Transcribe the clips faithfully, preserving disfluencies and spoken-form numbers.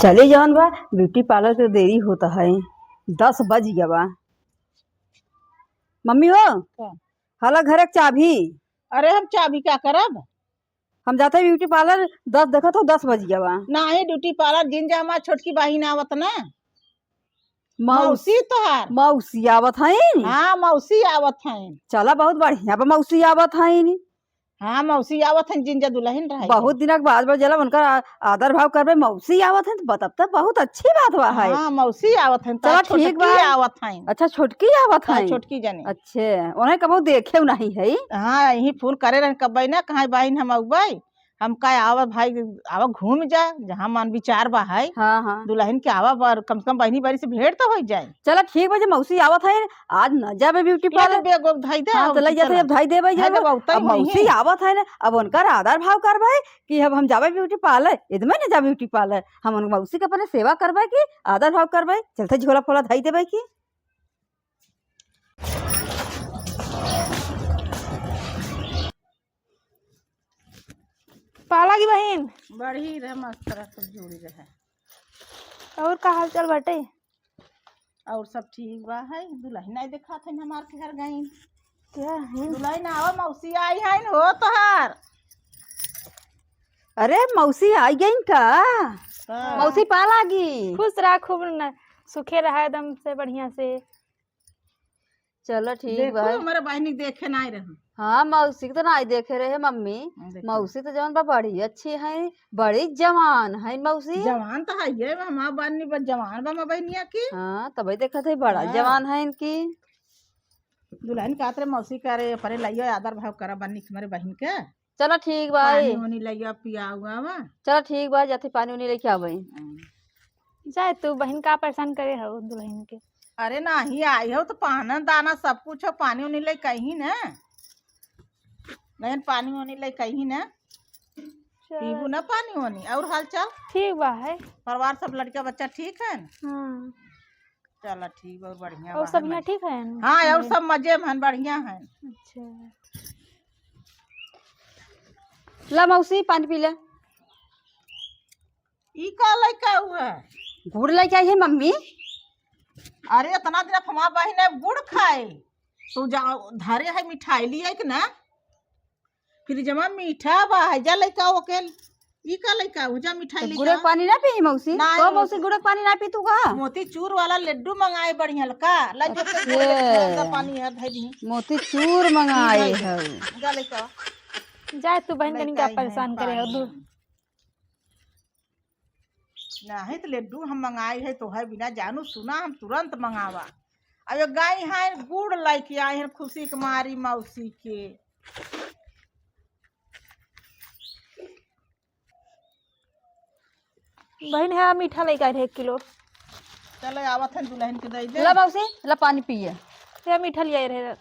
चले जवन बा, ब्यूटी पार्लर के देरी होत है, दस बज गया बा। मम्मी हो, का? हाला घर एक चाभी। अरे, हम चाभी का करब? हम जाते हैं ब्यूटी पार्लर, दस देखत हो, दस बज गया बा। नाही, ब्यूटी पार्लर जिन जा, हमार छोटकी बहिन आवत ना। मौस-, मौसी तोहार। मौसी आवत हईन? हाँ, मौसी आवत हईन। चला, बहुत बढ़िया बा, मौसी आवत हईन। हाँ, मौसी आवत हईन, जिन जा दुलहिन रहे। बहुत दिनक बाद बा, चला उनकर आ-, आदर भाव करबे। मौसी आवत हईन त बतब त बहुत अच्छी बात बा है। हाँ, मौसी आवत हईन, चला, तोहार ठीक छोटकी बा। आवत हईन। अच्छा, छोटकी आवत तोहार हईन। छोटकी जनी। अच्छे, उन्हें कबो देखे नहीं है। हाँ, यही फोन करे रहन कब ना, कहाँ बहिन हम अउबे। हम कहे, "आवा भाई, आवा घूम जा, जहाँ मन विचार बा है।" हाँ, हाँ। दुलहिन के आवा बर, कम से कम बहिनी बहिनी से भेंट तो होइ जाए। चला ठीक बा, जे मौसी आवत है, आज न जाबे ब्यूटी ये तो पार्लर। बेग उग धई दे, हाँ, और तो लई की जाते, चला। अब धई देबे, हाँ, जब जब अउतै अब मौसी होइहीं। आवत है ना, अब उनकर आदर भाव करबे कि अब हम जाबे ब्यूटी पार्लर, इदमे न जाबे ब्यूटी पार्लर, हम उन मौसी के अपने सेवा करबे कि आदर भाव करबे, चलते झोला फोला धई देबे की। पाला की बहिन। बढ़ी रहे, मस्त रहे, खूब जुड़ी रहे। और का हाल चाल बाटे? और सब ठीक बा है। दुलहिन नहीं देखात है, हमार के घर गई। क्या है? दुलहिन आवा, मौसी आई है हो तोहार। अरे, मौसी आई गई का? हाँ। मौसी पाला की। खुश रहा, खूब न-, सुखे रहा एकदम से बढ़िया से। चलो ठीक देखो, बा। हमारे बहिनी देखे नाई रहे। हाँ, मौसी के तो नाई देखे रहे मम्मी। हाँ, देखो। मौसी तो जवन बा बड़ी अच्छी है, बड़ी जवान है मौसी। जवान तो है ये, हमार बहिनी बा जवान बा, हमार बहिनिया की। हाँ, तबे देखत है बड़ा हाँ। जवान है इनकी। दुलहिन कहत रहे मौसी करे, अपने लइयो आदर भाव करा बन्नी के हमारे बहिन के। चलो ठीक बा। पानी ओनी लइया पिया हुआ बा। चलो ठीक बा, जाते पानी ओनी लेके आवे। हम्म। जाए तू बहिन, का परेशान करे हो दुलहिन के? अरे नाही, आई हो तो पाना दाना सब कुछ हो, पानी ओनी ले कहीं ना। बहिन पानी ओनी ले कहीं ना। चल। पीबू ना पानी ओनी। और हाल चाल? ठीक बा है। परिवार सब लड़का बच्चा ठीक है? हाँ। चला ठीक बा, बढ़िया और बा, सब है यहाँ मजे। ठीक है? हाँ, और मजे। सब मजे में हन, बढ़िया है। अच्छा। ला मौसी, पानी पी ले। ई का लइका हुआ? गुड़ लेके आई है मम्मी। अरे, इतना दिन हमार बहिन है गुड़ खाए, तू जा धरे है मिठाई लिए कि ना? फ्रिजवा मीठा बा, है जा लइका ओके, ई का लइका हो, जा मिठाई तो लेके गुड़क आ। पानी ना पी मौसी? नहीं तो मौसी। मौसी गुड़क पानी ना पी तू का? मोतीचूर वाला लड्डू मंगाए बढ़िया लका, ला जो के अच्छा। गुड़ लेके आ, पानी है धई दी। मोतीचूर मंगाए पी है। जा लइका। जाए तू बहन कनी का लइका ही है परेशान करे हो पानी। दू। नहीं तो लड्डू हम मंगाए है तो है बिना जानू सुना हम तुरंत मंगावा। अब ये गई है गुड़ लेके आई है खुशी के मारी मौसी के। बहिन है मीठा लेके आए रहे एक किलो। चलो आवत है दुलहिन के दे दे। ला मौसी, ला पानी पिए। ये मीठा ले आए रहे।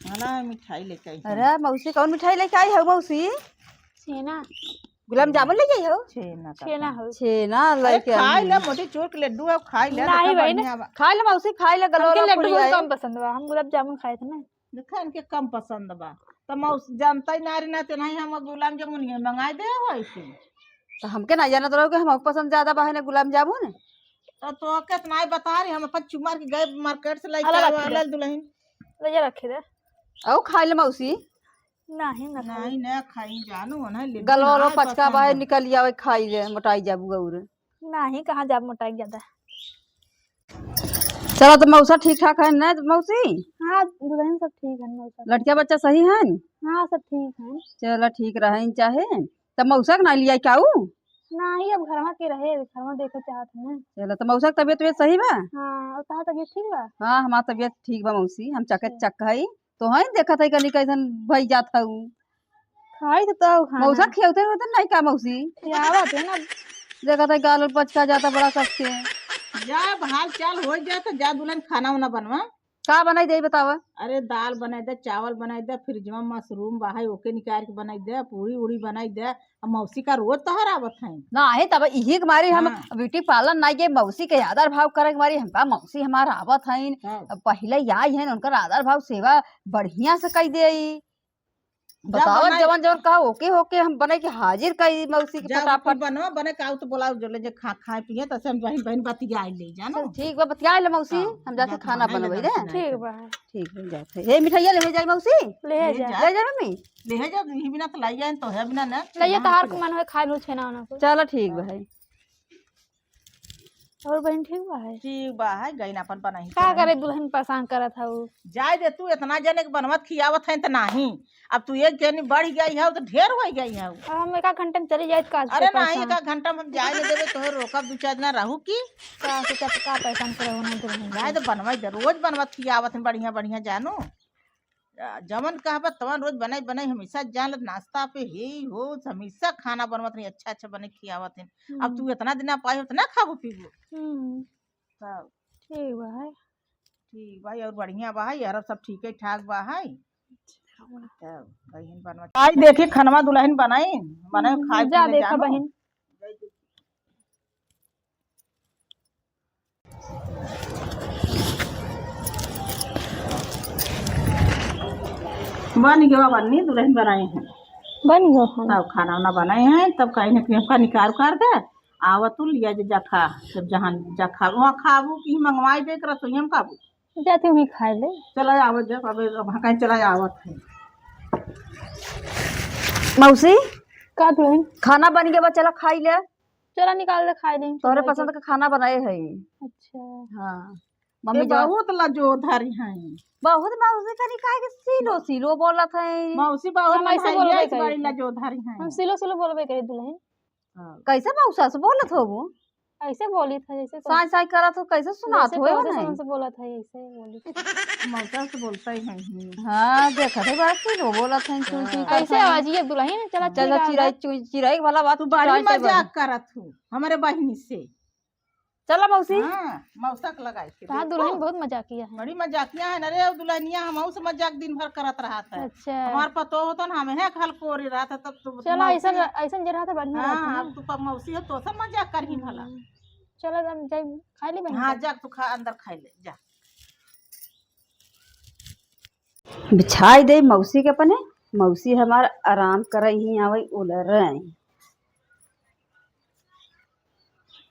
हाँ ना, मिठाई लेके आई है। अरे मौसी, कौन मिठाई लेके आई हो मौसी? छेना। गुलाब जामुन लेके आई हो? छेना का छेना पानी। हो। छेना अरे लेके आई खाई है। ले, मोतीचूर के लड्डू है, खाई ले, नहीं देखा बहिन। बढ़िया बा। खाई ले मौसी, खाई ले, गलो हमके वाला लड्डू फुलिया बहुत है। कम पसंद बा, हम गुलाब जामुन खाए थे ना। देखा, इनके कम पसंद बा। त मौस-, जानता ही ना रे ना, ते नहीं हम गुलाब जामुन ये मंगाए दे हो ऐसे। त हमके ना जानत रहो कि हमको पसंद ज्यादा बा है ना गुलाब जामुन। त तोके त नहीं बता रही, हम अपन चुमार के गए मार्केट से लेके अला आवा, रख दे। लाल दुलहिन। ले जा रखे दे। औ खाई ले मौसी। नहीं, ना खाई। नहीं, ना खाई जानू, ना ले, गलवा ना लो पचका पसंद बाहर है। निकल आवे, खाई ले, मोटाई जाबू और। नहीं, कहाँ जाब मोटाई ज्यादा। चला, त मौसा ठीक ठाक है ना मौसी? हाँ, दुलहिन सब ठीक है मौसा। लड़किया बच्चा सही है? हाँ, सब ठीक है। चला, ठीक रहे चाहे। त मौसा के ना लिया क्या ऊ? नहीं, अब घरवा के रहे, घरवा देखे चाहत है ना। चला, त मौसा के तबियत, तबियत सही बा? हाँ, और तहार तबियत ठीक बा? हाँ, हमार तबियत ठीक बा मौसी, हम चके अच्छा। चक है। तो है देखत है कनी कैसन भई जात है ऊ। खाई तो तब खाना। मौसा खियौते होते नहीं का मौसी? खियावत है ना। देखत है गाल पचका जाता बड़ा कस के। जा, अब हाल चाल हो जाए तो जा दुलहिन खाना वाना बनवा। का बनाई दे बतावा? अरे दाल बनाई दे, चावल बनाई दे, फ्रिज में मशरूम बा है, ओके निकाल के बनाई दे, पूरी उड़ी बनाई दे। अब मौसी का रोज तोहर आवत है। ना है तब इही के मारी हम हाँ। ब्यूटी पार्लर ना गए, मौसी के आदर भाव करे के मारी हमका मौसी हमार आवत है। हाँ। अब पहले आई है उनकर आदर भाव सेवा बढ़िया से कई दे। जा बतावा, बनाई। जवन जवन कहा, ओके, ओके, हम बनाई के हाजिर करी मौसी के जा, फटाफट। बनवा, बने का, आउ तो बोलाओ, जो ले जे खा, खाए पिए, तो हम बहिन, बहिन बतियाई ले, जानो? चल, ठीक बा, बतियाई ले मौसी, हाँ, हम जाते जा, खाना बनाई ले बनवाई दे। ठीक बा। ठीक बा, जाते। हे, मिठाइया ले जाई मौसी? ले ले जा। जा। ले जा मम्मी? ले जा, यही बिना तो लाई जाए, तो है बिना ना, लइया छेना तहार होके के मन होए, खाए लो छेना ओना को। चलो, ठीक बा है। और बहिन ठीक बा है? ठीक बा है, गइन अपन बनाई का करे। करे दुलहिन परेशान करत हऊ? जाए दे तू, एतना जने के बनवत खियावत है त नाही। अब तू एक जनी बढ़ गई है त ढेर होइ गई है। अब हम एक आध घंटा में चली जाइत का अरे नाही, परेशान। एक आध घंटा में हम जाए दे देबे, तोहे रोकब दू चार दिना रहू की? का सोचत का परेशान करे हो ना दुलहिन जाए के? दे, बनवाई दे, रोज बनवत खियावत है बढ़िया बढ़िया जानू। आ, जवन कहबा तवन रोज बनाई बनाई हमेशा जान ले, नाश्ता पे हे हो, हमेशा खाना बनवत रही, अच्छा अच्छा बने खियावत हैं। अब तू हम्म। इतना दिन पाए, उतना खाबू पीबू। हम्म। तब ठीक बा है। ठीक बा, और बढ़िया बा है, यार सब ठीक है ठाक बा है। अच्छा। तब बहिन बनवा, आई देखी खनवा दुलहिन बनाई, बनाई हम्म, खाए जा पीने देखा जानू। बहिन। बन गवा बन्नी, दुलहिन बनाई हैं। बन गवा खाना। तब खाना वाना बनाई हैं, तब कहीं ना कहीं हमका निकार उकार दे, आवा तू लिया जे जा खा, जब जहाँ जा खा, वहाँ खाबू कि मंगवाई दे के रसोई में खाबू? जाती हूँ, खाए ले। चला आवत जा, अब, अब कहीं चला आवत है। मौसी, का दुलहिन? खाना बन गया बा, चला खाई ले। चला निकाल दे, खाई लें, तोहरे चला पसंद के। का खाना बनाए है। अच्छा। हाँ। मम्मी ये जा बहुत लजोधर हैं। बहुत मौसी करी काहे के सिलो सिलो बोलत है। मौसी बहुत हम ऐसे लजाइए बोलबे से करी बड़ी थी। लजोधर हैं। हम सिलो सिलो बोलबे करी दुलहिन। हाँ। कैसे मौसा से बोलत हो वो? ऐसे बोली था जैसे तो साई साई करत हो, कैसे सुनात जैसे हो तो वैसे ना? समझ से बोलत है, ऐसे बोली। मौसा से बोलता ही है। हाँ, देखत है बड़ा सिलो बोलत है, चुई चुई हाँ। करत ऐसे है। आवाज ये दुलहिन, चला चला ठीक है, चिराई अंदर। चुई चिराई वाला बात तू बड़ी चिराई पे मजाक बोली। करत हो हमरे बहिनी से। चला मौसी। हाँ, मौसा के लगाई के तहार देखो। दुलहिन बहुत मजाकिया है। बड़ी मजाकिया है ना रे, दुलहिनिया हमहू से मजाक दिन भर करत रहत है। अच्छा। हमार पतो होता ना, हमें है खाल कोरी रहत है, तब तो चला, मौसी ऐसन, है। ऐसन जे रहत है, बढ़िया हाँ, रहत है ना। अब तू प-, मौसी हो, तो सब मजाक करही भला। हम्म। चला, हम जाई, खाई ली बहिन हाँ, तब। जा, तू खा, अंदर खाई ले, जा। बिछाई दे मौसी के अपने, मौसी हमार आराम करई ही आवई उलर रही।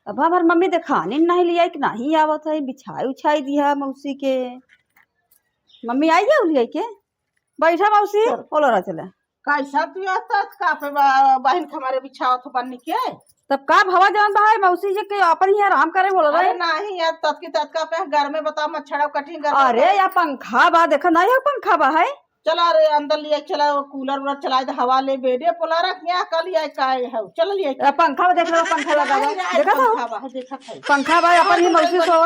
अब हमार मम्मी देखानी नहीं लिया कि नहीं आवत है, बिछाई उछाई दिया मौसी के। मम्मी आई गया उलिया के? बैठा मौसी, चल। ओलरा चला। कैसा तू आता का पे बा-, बहिन के हमारे बिछावत हो बन्नी के? तब का भवा जवन बा है, मौसी जी के अपन ही आराम करे बोल रहे। अरे नाही यार, ततकी ततका पे घर में बताओ, मच्छर कटी घर में अरे बताओ। या पंखा बा, देखा ना, या पंखा बा है। चला रे, अंदर लिया, चला, वो कूलर वूलर चलाए दे, हवा ले, बेडे पोला रख, यहाँ का लिया, का है, चल लिया। या पंखा बा, देख लो, पंखा लगा बा, नहीं, नहीं, देखा था? पंखा बा, देखा था। पंखा बा, अपन ही हाँ, मौसी तो सो।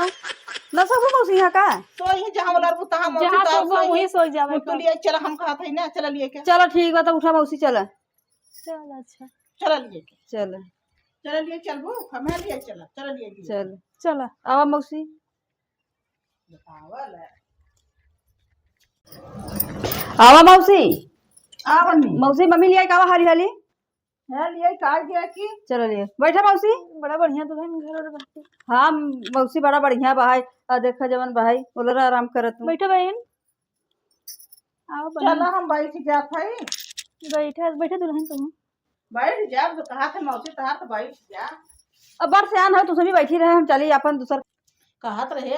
न सो मौसी यहाँ का? तो ही जहाँ वाला रहू, तहाँ मौसी जहाँ तो तो वो सही वही है। सोई जावे वो तो का। लिया, चला, हम कहा था ना, चला लिया के। चला ठीक बा, तब उठा मौसी, चला। चल, अच्छा। चला लिया के। चला। चला लिया, चलबू, हमें लिया, चला, चला लिया के। चल। चला। आवा मौसी। बतावा ले। आवा मौसी। आवा नी। मौसी, मम्मी लिया के आवा हाली हाली। है, लिया के आ गया कि? चला लिया। बैठा मौसी। बड़ा बढ़िया दुलहिन घर और बाटे। हाँ, मौसी बड़ा बढ़िया बहाई। आ देखा जवन बहाई, बोलरा आराम करत हूँ। बैठा बहिन। आओ बहिन। चला, हम बैठ जात हई। बैठा, बैठा दुलहिन तुम। बैठ जा, अब कहा थे मौसी तहार तो बैठ जा। अब बड़ सियान हो, तुसे भी बैठी रहे, हम चली अपन दूसर। कहत रहे,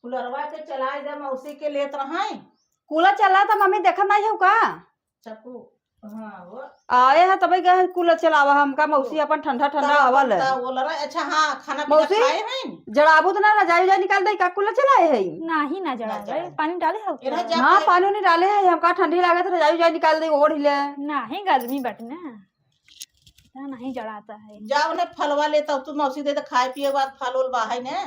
कूलरवा के चलाए दे, मौसी के लेत रहे। कूलर चला था, मम्मी देखत नहीं हो का? चक्कू, हाँ, वो। आए हैं तबे गए हैं कूलर चलावा, हमका मौसी अपन ठंडा ठंडा तब हवा अपन ले। ता बोल रहा, अच्छा, हाँ, खाना पीना मौसी, खाए हैं? जड़ाबू तो ना, रजाई उजाई निकाल दे, का कूलर चलाए हैं? नाही ना ना जड़ाबे, जड़ाबे। पानी डाले हो एरा क्या? जा हाँ, के पानी उनी डाले हैं, हमका ठंडी लागत, रजाई उजाई निकाल दे, ओढ़ ले। नाही, गर्मी बट ना, इतना नहीं जड़ाता है। जाओ ना, फलवा ले, तब तू मौसी दे, तो खाए पिए बाद फल उल बा है ने?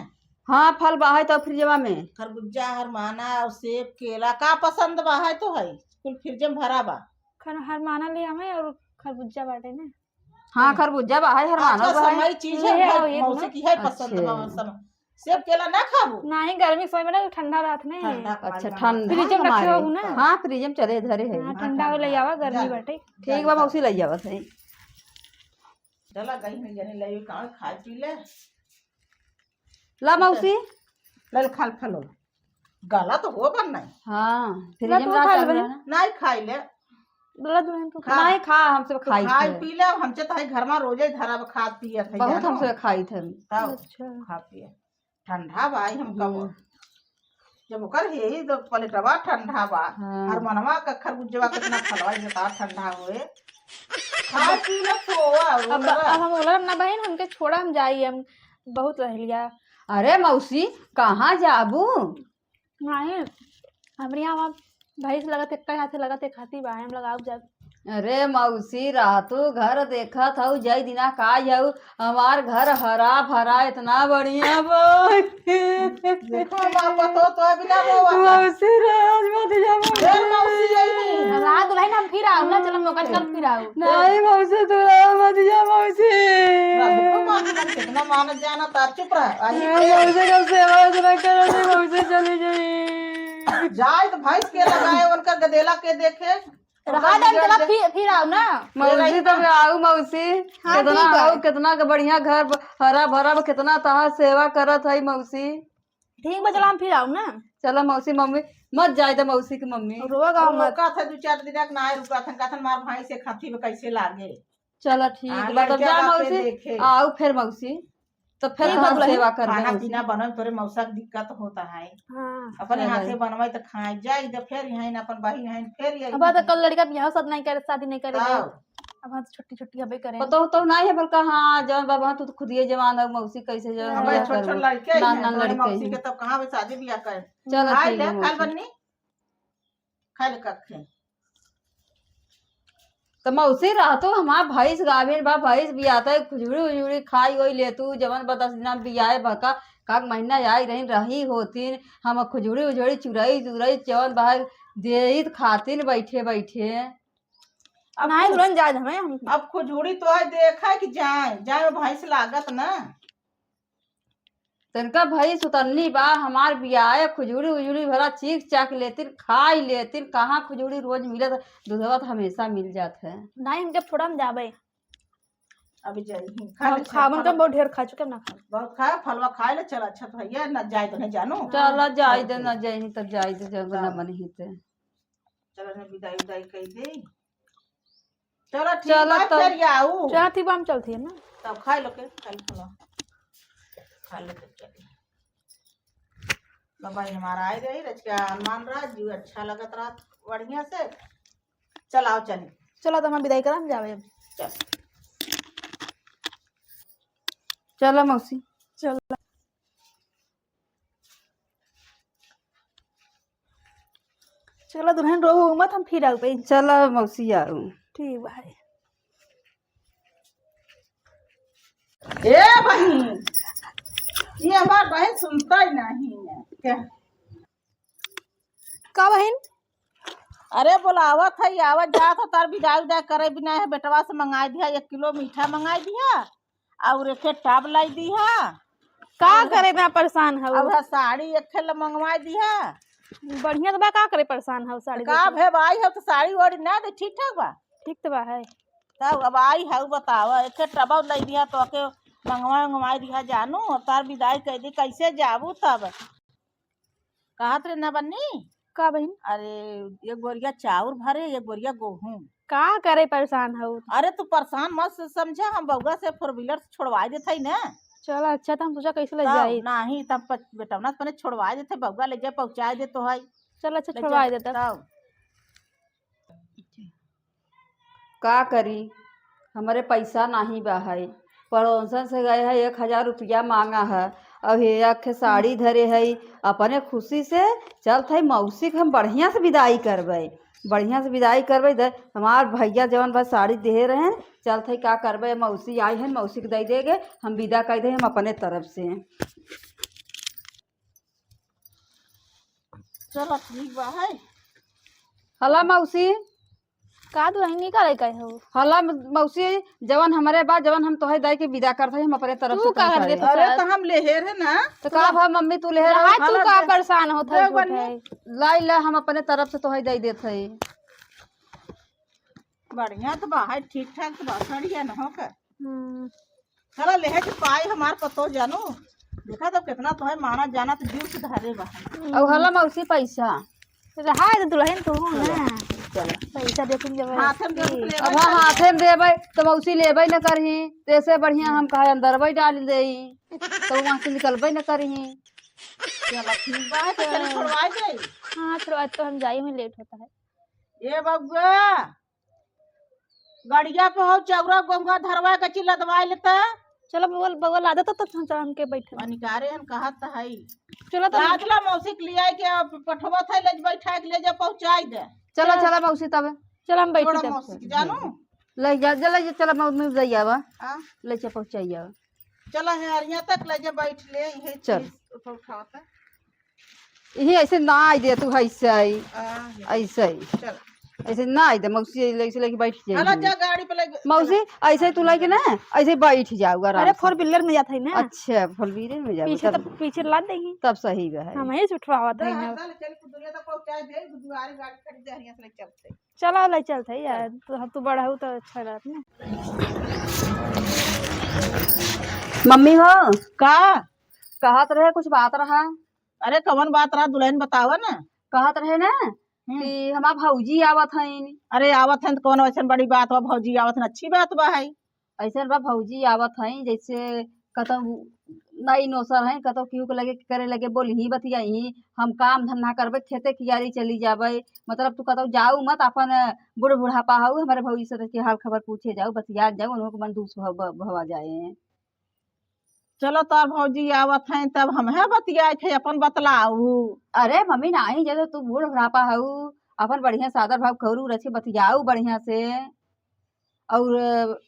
हाँ, फल बा है तो फ्रिजवा में। खरबूजा, हरमाना और सेब, केला, का पसंद बा है तो है, कुल फ्रिज में भरा बा। खर-, हरमाना ले आवे और खरबूजा बाटे ना। हाँ, खरबूजा बा है, हरमाना अच्छा, बा है। समय चीज है, ले आओ, ये मौसी ना। की है पसंद अच्छा। बा, समय। सेब केला ना खाबू? नाही, गर्मी के समय में ना ठंडा रहत ने। ठंडा के अच्छा, मारे ठंडा फ्रिज में रखे हमारे। हो ना? हाँ, फ्रिज में चले धरे है। हाँ, ठंडा हो, ले आवा, गर्मी जा। बाटे। ठीक बा, मौसी ले आवा सही। चला गई नहीं जाने ले का खाए पी ले। ला मौसी। ले ले, खा ले, खा लो। गला तो हो बन नहीं। हाँ, ला फ्रिज में तू रख खा ले चल बहिन। रहा। नहीं खाई ले। बोला दुल्हन तू खा। नहीं खा, हमसे तू खाई खाई थे। पी ले, हमसे तो है घर में रोजे धरा खात पियत है, बहुत जानो। हमसे खाई थे। तब अच्छा। खा पिए। ठंडा बा, ई हम कब हम्म। जब ओकर हे ही तो पलेटवा ठंडा बा। हाँ। हर मनवा का खरबूजवा कितना फलवा, ई बतावा ठंडा होए। खा पी ले, सोवा, अब, उनका। अब हम बोला ना बहिन, हमके छोड़ा, हम जाई, हम बहुत रह लिया। अरे मौसी, कहाँ जाबू? नाही, हमरे यहाँ भैंस लगत, एक हाथे लगत, एक हाथी बा, हम लगाऊ जब। अरे मौसी, रहतू घर देखत हऊ, जय दिना का जाऊ, हमार घर हरा भरा इतना बढ़िया बा। देखो बाप, तो, तो अभी ना रोवा। मौसी, राज मत जा मौसी। ए मौसी, यही। हाँ, दुल्हन हम फिर आऊ ना, चलो मौका निकाल फिर आऊ। नहीं मौसी, तू राज मत जा मौसी। ना, देखो बाप, कितना मानत जाना, ता चुप रह। आई ए, मौसी का सेवा इतना करत है, मौसी चली गई। जाए तो भैंस के लगाए, उनका गदेला के देखे। रहा दे, चला फिर, फिर आऊ ना। मौसी, तब आऊ मौसी। हाँ, कितना ठीक बा। आऊ, कितना के बढ़िया घर ब-, हरा भरा बा, कितना तहार सेवा करत है मौसी। ठीक बा, चला हम फिर आऊ ना। चला मौसी, मम्मी मत जाए दे, मौसी की मम्मी। रोवा गाँव मत। रुका था दो चार दिन तक ना आए, रुका था, कहथन मार भाई से खाती में कैसे लागे। चला ठीक हाँ, बा, तब लड़का जा बाप के मौसी, देखे। आऊ फिर मौसी। तो फिर ठीक बा, तोहार दुल्हन। सेवा कर दे खाना मौसी। पीना बनल, तोरे मौसा के दिक्कत होता है। हाँ। अपने चल हाथे भाई। बनवाई तो खाए, जाई तो फिर यहाँ अपन बहिन है, फिर यही अब तो कल लड़का बियाह शादी नहीं करे, शादी नहीं करे। तब। अब हाँ तो छुट्टी छुट्टी हबे करे। पतोह तो नहीं है, बल्कि हाँ, जौन बाबा तू तो खुदिए जवान हो, मौसी कैसे जौन हमारे बियाह छोट छोट करबो? लड़के ही नान हैं, नान तो लड़के मौसी ही। के तब कहाँ पे शादी बियाह करे? चलो खाए ठीक ले, है खाए मौसी। बन्नी। खाए ले कखे। त मौसी रहतो हमार भैंस गाभिन बा, भैंस बियाता है, खुजड़ी उजड़ी खाई ओई लेतू, जवन बा दस दिना बियाए बका, का महीना आई रहीन, रही होतीन, हम खुजड़ी उजड़ी चुरई चुरई चवन बाहर देइत खातीन बैठे बैठे। अब नाहीं खुज-, दुल्हन जाए हमें, हम अब खुजड़ी तो है, देखा कि जाए, जाए में भैंस लागत ना। तनका भई सुतन्नी बा, हमार बियाहे खुजूरी उजूरी भरा चीख चाख लेतिन, खाई लेतिन। कहाँ खुजूरी रोज मिलत है, दूधवा तो हमेशा मिल जात है। नाहीं, इनके फोड़ा में जाबे। अभी जाई, खा हम ले, खावन फल का बहुत ढेर खा चुके, हम ना खाए। बहुत खाए, फलवा खाए ले, चल अच्छा तो भैया, ना जाए तो नहीं जानू। चला जाए दे, ना जाए तब जाए दे, जब ना हाँ। बनी ही ते। चलो ना, विदाई उदाई कई दे। चलो ठीक चलो बा, तब। फिर आऊ। चलो ठीक बा, हम चलती है ना। तब खाई लो के, खाई लो, खा लो के, चल। बाबा, ये हमारा आए रही, रच के हनुमान राज जी, अच्छा लगत रात, बढ़िया से। चल आओ, चली। चलो, तो हम विदाई करा, हम जावे अब। चल। चलो मौसी। चलो। चलो दुल्हन, रो मत, हम फिर आऊ पे। चलो मौसी आऊ। ठीक भाई। ए बहिन, ये हमार बहिन सुनता ही नहीं है। क्या? का बहिन? अरे बोलावत है, आवत जात हो, तार विदाई उदाई करे बिना है, बेटवा से मंगाई दिया, एक किलो मीठा मंगाई दिया। और एक ठे टब लाई दिहा। का और करे इतना परेशान हऊ? अब है साड़ी एक ठे ल-, मंगवाई दिहा। बढ़िया तो बा, का करे परेशान हऊ साड़ी का देखे? भे भाई, हम तो साड़ी वाड़ी ना दे, ठीक ठाक बा। ठीक तो बा है। तब अब आई हऊ बतावा, एक ठे टब लाई दिहा तो के मंगवा मंगवाई दिहा जानू, अब तार विदाई कह दी, कैसे जाबू तब? कहत रे ना बन्नी? का बहिन? अरे, एक बोरिया चाउर भरे, एक बोरिया गोहूँ। का करे परेशान हऊ? अरे, तू परेशान मत स-, समझा, हम बउआ से four wheeler से छोड़वाए देत हई ना। चल, अच्छा, त हम सोचा कैसे ले तब जाई। नाही, तब प-, बेटवना से पहले छोड़वाए देत हई, बउआ ले जाए, पहुँचाए देत हई। चल, अच्छा, ले छोड़वाए जा, देता। तब। का करी, हमरे पैसा नाहीं बा है। पड़ोसन से गए है, एक हजार रुपया माँगा है। अब हे एक ठे साड़ी धरे है, अपने खुशी से चलत है मौसी के हम बढ़िया से विदाई करबे, बढ़िया से विदाई करबे। दे, हमार भैया जवन बा साड़ी देहे रहेन, चलत है का करबे, मौसी आई है, मौसी के दे देगे, हम विदा कर दे हम अपने तरफ से। चलो ठीक बा है। हला मौसी। का दुल्हनी करे कहे हो? हला मौसी, जवन हमरे बा, जवन हम तोहे दे के विदा करत हई, हम अपने तरफ तू से का तोहरे करके साड़ी। अरे तो हम लेहे रहे ना। तो का भा मम्मी तू लेहे रहा? रहा तू हला का दे। परेशान होत है दे झूठे। बनी। लाई ला, हम अपने तरफ से तोहे दे देत हई। बढ़िया तो बा है, ठीक ठाक तो बा, सड़िया न हो का। हम्म। हला लेहे के पाई हमार पतो जानू। देखा तो कितना तोहे माना जाना तो दिल से धरे बा। अब हला मौसी पैसा। रहा है तो दुल्हन तू हो ना। चलो। पैसा देथिन जब हाथे में देबे तो लेबे अब हाँ, करी। हाथे में देबे तो मौसी लेबे न करही, तो ऐसे बढ़िया हम कहा अंदरवे डाल देई, तो वहाँ से निकलबे न करही। चलो ठीक बा, तो चलो छोड़वा जाई। हाँ, छोड़वा तो हम जाई में लेट होता है। ए बबुआ, गड़िया पे हो चौरा गोंगा धरवा के चिल्ला दवाई लेता। चलो बउआ, बउआ लादत तो हम चल हमके बैठे। अनिकारे हन कहत हई। चलो तो लादला मौसी के लियाई के अब पठवत है, ले बैठा के ले जा पहुँचाई दे। चलो, चलो। चलो मौसी तब। चलो हम बैठी छोड़ा तब। मौसी के जानू। ले जा, जा, ले जा, चलो मौसी ले जावा। हाँ। ले जा पहुँचाई जावा। चलो है अरिया तक ले जा बैठ ले, इहे चल। चीज उठा उठावत है। इही ऐसे ना आई दे तू, ऐसे आई। आ, ऐसे ही। चल। ऐसे ना आई दे, मौसी ऐसे लेके बैठ जाए। चला जा गाड़ी पे लेके मौसी, चला। ऐसे तू लेके ना, ऐसे बैठ जाओ आराम अरे, से। Four wheeler में जात है ना। अच्छा, four wheeler में जाओ, पीछे तब, तब पीछे लाद देंगी। तब सही बा है। हम ही से उठवावत है ना। चल, चल, कुछ दूरिया तक पहुँचा दे, दुआरे गाड़ी खड़ी दे, यहाँ से ले चलते। चला, ले चलते यार, हाँ। तो हम तो बड़ा हो तो अच्छा रहत ना। मम्मी हो। का? कहत रहे, कुछ बात रहा। अरे, कवन बात रहा, दुल्हन बतावा ना। कहत रहे ना हम्म। कि हमार भौजी आवत हईन। अरे, आवत हईन त कौन वैसन बड़ी बात बा, भौजी आवत हईन, अच्छी बात बा है। ऐसन बा, भौजी आवत हईन, जैसे कतौ नई नोसर हईन, कतौ केहू के लगे करे लगे बोलही बतियाही, हम काम धंधा करबे, खेते कियारी चली जाबे, मतलब तू कतौ जाऊ मत, अपन बूढ़ बुढ़ापा हऊ, हमारे भौजी से के हाल खबर पूछे जाऊ, बतिया जाऊ, उन्हों के मन दुख भव-, भवा जाए। चलो, तोर भौजी आवत हैं, तब हमहे बतियाए थे, अपन बतलाऊ। अरे मम्मी, नाही, जब तू बूढ़ बुढ़ापा हऊ, अपन बढ़िया से आदर भाव करू, रच के बतियाऊ बढ़िया से। और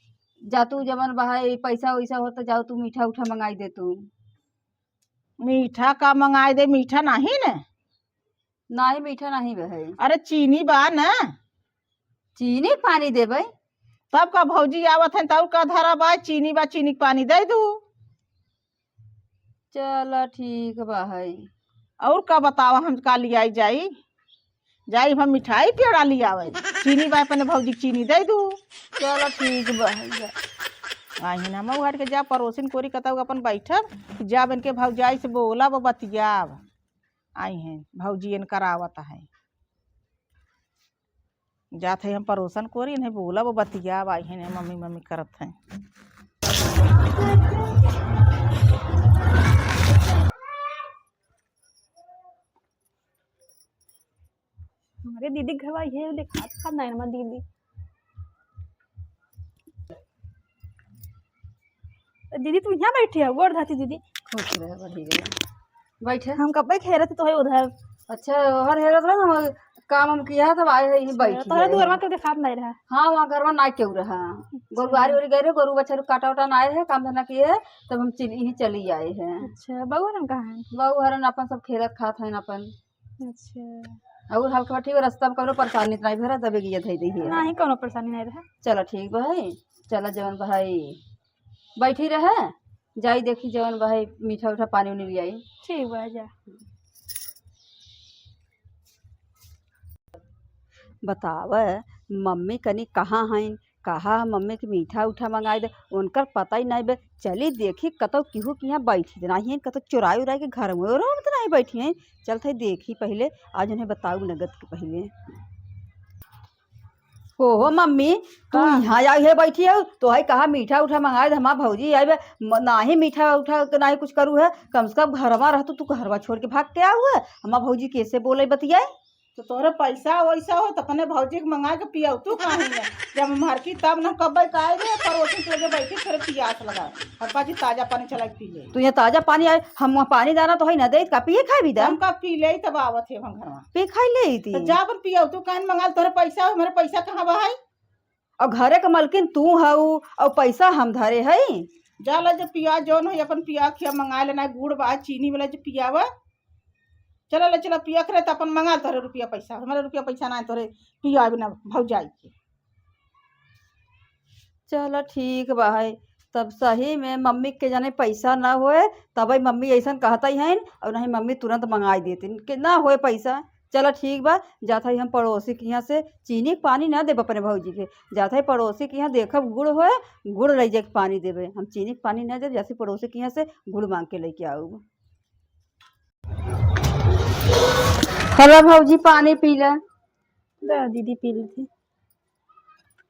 जा तू जवन बहाई पैसा वैसा हो तो जाओ तू मीठा उठा मंगाई दे तू। मीठा का मंगाई दे, मीठा नाही न। नाही, मीठा नाही बे है। अरे, चीनी बा न। चीनी के पानी देबे? तब का भौजी आवत हैं, तब का धरा बा, चीनी बा, चीनी के पानी दे दू। चला, ठीक बा है। और का बतावा, हम का लियाई जाई? जाई हम मिठाई पेड़ा लियावे। चीनी बा, अपने भौजी के चीनी दे दू। चला, ठीक बा है, जा। आई है ना, मऊ हट के जा, पड़ोसिन कोरी कतऊ अपन बैठब, जा बन के भौजाई से बोलब, बतियाब। आई हैं, भौजी इनकर आवत है। जात है हम पड़ोसन कोरी, इन्हें बोलब, बतियाब, आई हैं, मम्मी, मम्मी करत हैं। हमारे दीदी के घरवा ये देखा, देखा नैनमा दीदी। दीदी, तू यहाँ बैठी है, गोड़ धाती दीदी। खुश रहे, बढ़िया रहे। बैठे। हम कब्बे के हेरत तो है उधर। अच्छा, हर हेरत रहे, हम काम हम किया, तब आए हैं, यहीं अच्छा, बैठी तोहरे है। दुआरवा के देखात नहीं रहा। हाँ, वहाँ घरवा ना केहू रहा। अच्छा। गोरु बाहरी ओरी गए रहे, गोरु बछरू काटा उटा ना आए हैं, काम धंधा किए हैं, तब हम चली, यहीं चली आए हैं। अच्छा, बउआ हरन कहाँ हैं? बउआ हरन अपन सब खेलत खात हैं अपन। अच्छा। और हल्का ठीक रस्ता में कौनो परेशानी तो नहीं भरा, दबे गिया धई दे है। नहीं, कौनो परेशानी नहीं रहा। चला ठीक बा है, चला जवन बा है, बैठी रहे, जाई देखी जवन बा है, मीठा उठा पानी उनी ले आई। ठीक बा, जा। बतावे, मम्मी कनी कहाँ हईन, कहा मम्मी के मीठा उठा मंगाई दे, उनकर पता ही नहीं बे। चली देखी कतौ केहू के यहाँ बैठी त नाही, कतौ चुराई उराई के घर में और त नहीं बैठी हैं। चल थे देखी पहले, आज उन्हें बताऊ नगद के पहले। हो, हो मम्मी, तू का? यहाँ आई है बैठी है, तो है कहा मीठा उठा मंगाई दे, हमार भौजी आई बे, म-, नाही मीठा उठा के नाही कुछ करू है, कम से कम घरवा रहतू, तू घरवा छोड़ के भाग के आऊ है, हमार भौजी कैसे बोले बतियाए? तो तोहरे पैसा वैसा हो तो अपने भौजी के मंगा के पियाऊ, तू काहे है? जब हम हरकी तब न कब्बे का आए रे, पड़ोसी के लगे बैठी, तोरे पियास लगा। हरपा जी ताजा पानी चला के पी ले। तू यहाँ ताजा पानी आए, हम वहाँ पानी दाना तो है ना दे, का पिए खाए भी दा? हम का पी ले तब आवत है हम घरवा। पी खाई ले तो थी। जा अपन पियाऊ, तू काहे मंगा ले, तोहरे पैसा हो, मेरे पैसा कहाँ बा है? और घरे के मलकिन तू हऊ, और पैसा हम धरे हई। जा ले जो पिया, जौन होई अपन पिया खिया, मंगा लेना, गुड़ बा, चीनी वाला जो पियावा। चला ले, चला पिया करे, त अपन मंगा तोहरे रुपया पैसा, हमारे रुपया पैसा ना है तोहरे पिया बिना भौजाई के। चला ठीक बा है, तब सही में मम्मी के जाने पैसा ना होए, तबे मम्मी ऐसन कहत ही हईन, और नहीं मम्मी तुरंत मंगाई देतीन कि ना होए पैसा। चला ठीक बा, जात हई हम पड़ोसी के यहाँ से चीनी के पानी ना देब अपने भौजी के, जात हई पड़ोसी के यहाँ देखब गुड़ होए, गुड़ लइ जाके पानी देबे। हम चीनी के पानी ना देब, जात हई पड़ोसी के यहाँ से गुड़ मांग के लेके आऊब। हला भौजी पानी पी ले। दा दीदी पी लेती।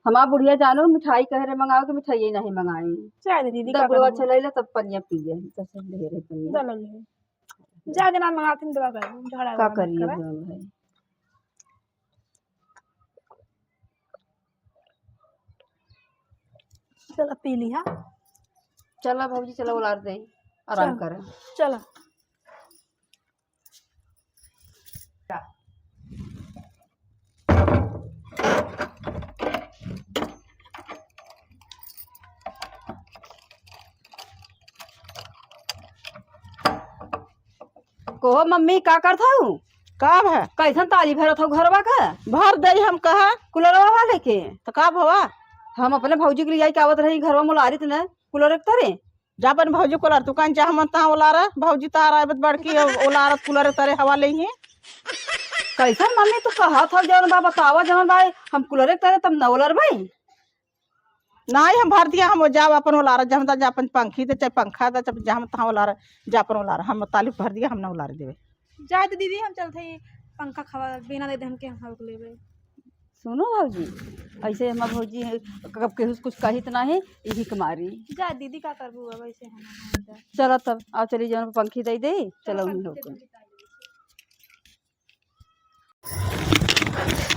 हमार बुढ़िया जानो मिठाई कहे रहे मंगाओ के, मिठाई नहीं मंगाई। चाय दे दीदी, दा का बुढ़वा करबू? चलैले तब पनिया पी ले, तब से ढेर है पनिया। दा ले ले। जा देना मंगाती, दवा कर, झगड़ा का उगड़ा मत करिए करा। जौन भाई। चला पी लिहा। चला भौजी, चला उलार दे, आराम चल। करा। चला। कहो मम्मी, का करत हऊ? का भा? कैसन ताली भरत हऊ घरवा का? भर दई हम कहा। कुलरवा वाले के? त का भवा? हम अपने भौजी के लियाई के आवत रही घरवा में उलारित न कुलर एक तरे। जा अपन भौजी कुलर तू कहीं जहाँ मन तहाँ उलारा, भौजी तार आबत बड़की उलारत कुलर तरे हवा लेही। कैसन मम्मी तू कहत हऊ जौन बा बतावा जौन बा हम कुलर एक तरे तब न उलर भाई। नाहीं, हम भर दिया, हम जाब अपन ओलारा, जहाँ तहाँ जा अपन पंखी दे, चाहे पंखा दे, चाहे जहाँ तहाँ ओलारा, जा अपन ओलारा, हम ताली भर दिया, हम ना ओलारे देबे। जाए तो दीदी, हम चलत हई पंखा खवा, बिना दे दे हमके, हम हवा लेबे। सुनो भौजी, ऐसे हमार भौजी है, कब केहू से कुछ कहित नाहीं, यही के मारी। जा दीदी, का करबू अब ऐसे हम, हम जा। चलो तब, आओ चली जौन पंखी दे दे, चलो चलो हम पंखी लोग दे दे।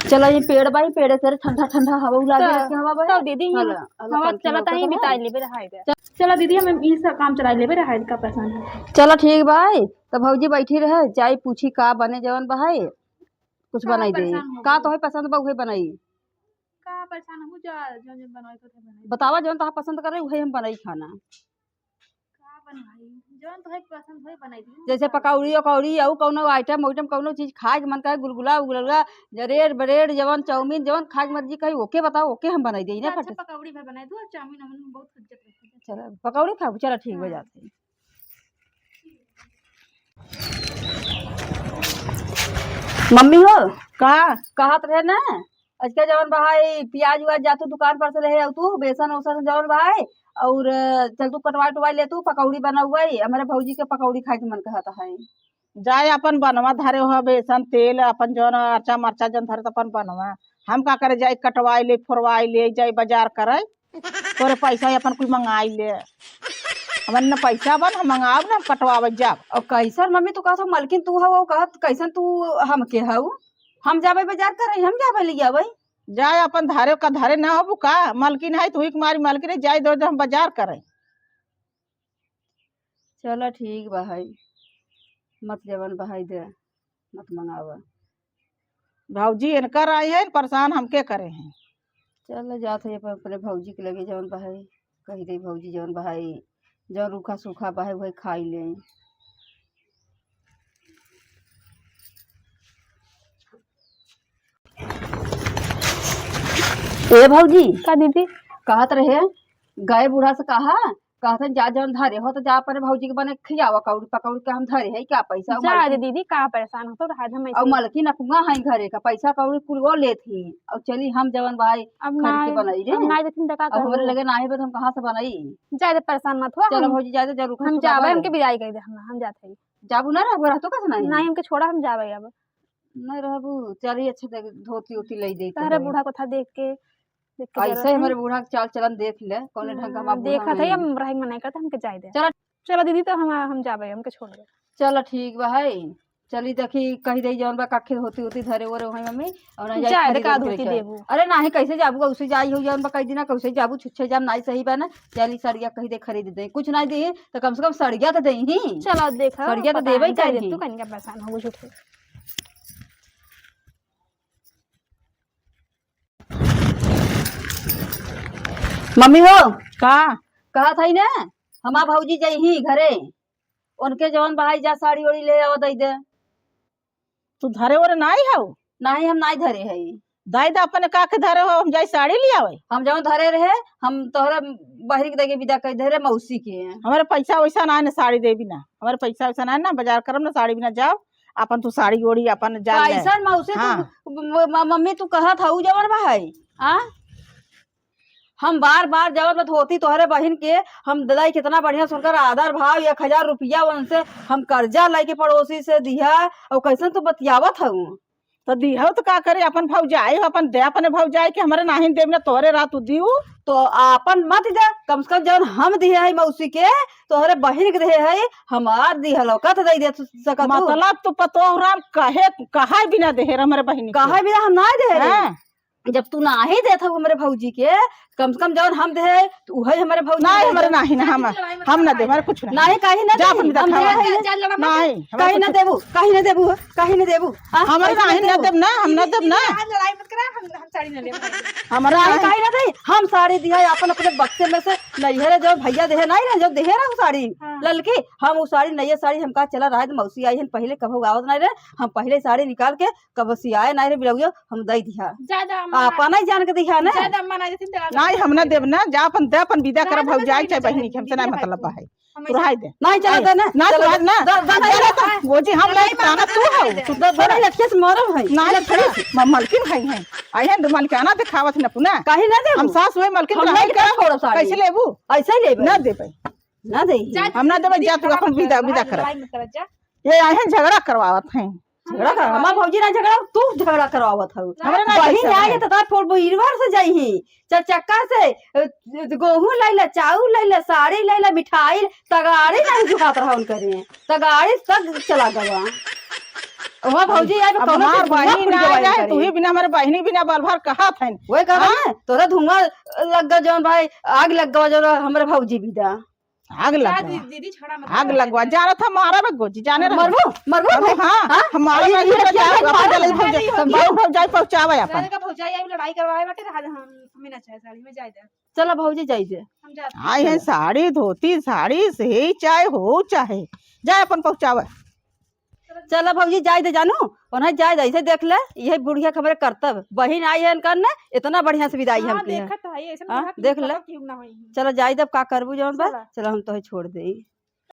चला, ये पेड़ बा, ये पेड़ से ठंडा ठंडा हवा उला के तो, रखे हवा बा। तो दीदी, ये हला, हला हवा पंखी चलत हवा ही तो बिताई बा। लेबे रहाई दे। चल, चला दीदी, हम ई सब काम चलाई लेबे रहाई का परेशान है। चला ठीक बा, तो भौजी बैठी रहे, चाय पूछी का बने जवन बा है, कुछ का बनाई दे। परेशान हो का गई? तोहे पसंद बा उहे बनाई। का परेशान हो जा, जौन जौन बनाई तो बनाई। बतावा जौन तोहा पसंद करे उहे हम बनाई खाना। का बनवाई? जौन तोहे पसंद होई, बनाई दी। जैसे पकौड़ी, उकौड़ी, अउ कौनो आइटम, उइटम, कौनो चीज खाए के मन करे, गुलगुला, उगलगुला, जरेड, ब्रेड, जवन चाउमीन, जवन खाए के मर्जी कही, ओके बताओ, ओके हम बनाई देई ना अच्छा, फट से। पकौड़ी भर बनाई दो, चाउमीन, वाउमीन बहुत हज्जत रहती है। चलो, पकौड़ी खाबू? चलो, ठीक बा, हाँ। जाते हैं। मम्मी हो, का? कहत रहे ना, अजका जवन बहाई, पियाज उआज जा तू दुकान पर से ले आऊ तू, बेसन ओसन जवन बहाई, और चल तू कटवा उटवा ले तू, पकौड़ी बनाउआई, हमरे भौजी के पकौड़ी खाए के मन कहत है। जाए अपन बनवा धरे हो, बेसन, तेल, अपन जवन अरचा मरचा जवन धरे त अपन बनवा। हम का करे, जाए कटवाई ले, फोरवाई ले, जाए बाजार करे, तोरे पैसा ही अपन कुल मंगाई ले। हमन न पैसा बन, हम मंगाब न, हम कटवावे जाब। और कैसन मम्मी तू कहत हो, मलकिन तू हऊ, कहत कैसन तू हमके हऊ? हम जाबे बाजार करे, हम जाबे ले आवे। जाए अपन धारे का धारे ना होबू का? मलकिन है, तू ही कुमारी मलकिन है, जाए दो, दो हम बाजार करे। चला ठीक बा है, मत जवन बहाई दे, मत मंगावा। भौजी इनकर आई है, परेशान हमके करे हैं। चल जात है अपन अपने भौजी के लगे, जवन बहाई कही दे भौजी, जवन बहाई, जवन रूखा सूखा बहाई वही खाई ले। ए भौजी। का दीदी? कहत रहे, गए बूढ़ा से कहा, कहत हैं, "जा जौन धरे हो तो जा अपने भौजी के बने खियावा, कौड़ी पकौड़ी के हम धरे है क्या पैसा?" जा मलकिन रे दीदी, का परेशान हो तो रहा हम और ऐसे। मलकिन अपुआ है घरे का, पैसा कौड़ी कुल वो लेत ही, और चली हम जवन भाई अब खरीद के ना, बनाई रे। अब ना देथिन तो का अब हमरे करबो? लगे ना है तो हम कहाँ से बनाई? जा रे, परेशान मत हो, चलो हम, भौजी, जा दे, जरूर हम जाबे, हमके बिदाई कर दे, हम, हम जाते हैं। जाबू ना रहबू, रहतो कस नहीं? नहीं, हमके छोड़ा, हम जाबे अब। नहीं रहबू, चली अच्छा देख, धोती उती ले दे तहरे बूढ़ा को था देख के, देख के ऐसे जरूरत है। हमरे बूढ़ा के चाल चलन देख ले, कौने ढंग का हम्म, हमार बूढ़ा देखत है, है। हम रहे में नहीं करते, हमके जाए दे। चला। चला दीदी, तो हम, हम जाबे, हमके छोड़ दे। चला ठीक बा है, चली देखी कही दे जौन बा कखे धोती उती धरे ओरे वही मम्मी, और ना जाए जाए रे, खाली का रोटी धोती लेके। देबू? अरे नाही, कैसे जाबू, उसे जाई हो जौन बा कही दिना, कैसे जाबू, छुच्छे जाम नाही सही बा ना, चली सड़िया कही दे खरीद दे, कुछ नाही दे तो कम से कम सड़िया तो दे ही। चला देखा, सड़िया तो पता देबे नहीं, जाए दे चाहिए। तू कहीं का परेशान हो झूठे। मम्मी हो। का? कहत हई ना, हमार भौजी जइही घरे, उनके जवन बहाई जा साड़ी ओड़ी ले आवा दई दे। तू धरे ओरे नाई हऊ? नाही, हम नाई धरे हई। दाई दा अपने का के धरे हो, हम जाई साड़ी ले आवे। हम जवन धरे रहे, हम तोहरे बहिन के देके विदा कर दे रहे मौसी के। हमारे पैसा वैसा ना है ना साड़ी देबी ना, हमारे पैसा वैसा ना है ना, बाजार करम ना साड़ी बिना जाओ। अपन तू साड़ी ओढ़ी, अपन जान ले। कैसन मौसी तू, हाँ। म-, म-, मम्मी तू कहत हऊ जवन बा है, हाँ? हम बार बार जवन बा धोती तोहरे बहिन के, हम दलाई कितना बढ़िया सुनकर आदर भाव एक हजार रुपया उनसे हम कर्जा लेके पड़ोसी से दिया, और कैसन तू बतियावत हऊ? तो दिहो तो का करे, अपन भौजाई हो, अपन दे अपने भौजाई के, हमरे नाहीं देब ना तोहरे रहा तू दियो। तो आपन मत दे, कम से कम जौन हम दिहे है मौसी के, तोहरे बहिन के दिहे है, हमार दिहल औकात दे दे सकत हो। मतलब तू पतोह राम कहे, कहे बिना देहे हमरे बहिनी के। कहे बिना हम ना देहे रहे। हाँ। जब तू नाहीं देत हो हमरे भौजी के, कम से कम जौन हम देहे, तो उहे हमरे भौजी नाहीं, दे हमरे दे। नाहीं, ना, हम, हम ना देब, हमरे कुछ नाहीं। नाहीं, कहीं ना जा, देबू, अपन बिदा हम खावा। देहे हैं। जा, जा, लड़ा मत। नाहीं, हमरे कहीं ना कुछ देबू, कहीं ना देबू, कहीं ना देबू। आ, हमरे कहीं ना नाहीं, ना देबू। देब ना, हम ना देब ना। आज लड़ाई मत करा, हम, हम साड़ी ना लेब। हमरा नाहीं, नाहीं। कहीं ना देई, हम साड़ी दिहा अपन अपने बक्से में से, नैहरे जो भैया देहे नाहीं रहे, जो देहे रहे साड़ी, हाँ। ललकी, हम उ साड़ी, नैया साड़ी हमका चला रहा है, मौसी आई हन, पहिले कभो आवत नाहीं रहे, हम पहिले साड़ी निकाल के कब सियाए नाहीं रे बिलौया, हम दई दिहा। ज्यादा अम्मा ना, आपन ही जान के दिहा ना। ज्यादा अम्मा ना देथिन, देवा नाहीं, हम ना देब ना, जा अपन दे, अपन बिदा कर भौजाई चाहे बहिनी के, हमसे ना मतलब बा है। तुरहाई दे। नाहीं, चला दे ना, ना, चला तुरहाई दे। ना। दे, दे, दे, दे, दे। भौजी, हम लड़ाई ताना तू हो। दे, दे, लड़किया से मरब है। नाहीं, लड़किया से। म-, मलकिन है, है। आई है, मलकियाना दिखावत न पुना। काहे ना देबू? हम सास हुए, मलकिन हम रहे नहीं का? छोड़ब साड़ी। कैसे लेबू? ऐसे ही लेबे। ना देबे। ना देही। हम ना देबे, जा तू अपन बिदा, बिदा कर। लड़ाई मत कर, जा। ये आए हैं, झगड़ा करवावत हैं। झगड़ा कर, हमार भौजी ना झगड़ा, तू झगड़ा करवावत हऊ। हमरा ना बहिन कैसे आई है? है तो तार फोर व्हीलर से जाई ही, चार चक्का से, अ, गेहूं लैला, चाउर लैला, साड़ी लैला, मिठाई, तगाड़ी ना जुहात रहा उनकरे, तगाड़ी तक चला गवा। वहाँ भौजी आई, अब कौनो हमार चीज धुआं बहिनी उड़ ना गवा जाए, इनकरे। तू ही बिना हमारे बहिनी बिना बल भर कहत हैं। वही कहत हाँ? हैं, तोरा धुआं लग गवा जौन भाई, आग लग गवा जौन हमरे भौजी बिना। आग जा लगवा। दीदी, दीदी, झगड़ा मत आग करो। लगवा। जानत हम मारा बे गोजी, जाने रहो। मरबो, मरबो मरबो, भाई। हाँ, हाँ? हम मारा अरे, बे ये गोजी, क्या जाओ, है? अपन मारा जल्दी बे भौजाई, गोजी। सब जाओ भौजाई पहुँचावे अपन। लड़का भौजाई आई, लड़ाई करवाए बाटे, रहा हम, हमें ना चाहे साड़ी में, जाए दे। चला भौजी, जाई दे। हम जाते हैं। आई हैं साड़ी, धोती, साड़ी से ही चाहे हो, चाहे। जाए अपन पहुँचावे। चला भौजी, जाए दे जानू, उन्हें जाए दे, ऐसे देख ले, यही बुढ़िया के हमरे करतब। बहिन आई है इनकर ने, इतना बढ़िया से विदाई हाँ, हम की है। देखत है, ऐसे हाँ, बुढ़ा के देख ले। पता क्यों ना होई। चला जाए दे, अब का करबू जौन बा, चला। चला हम तोहे छोड़ देई।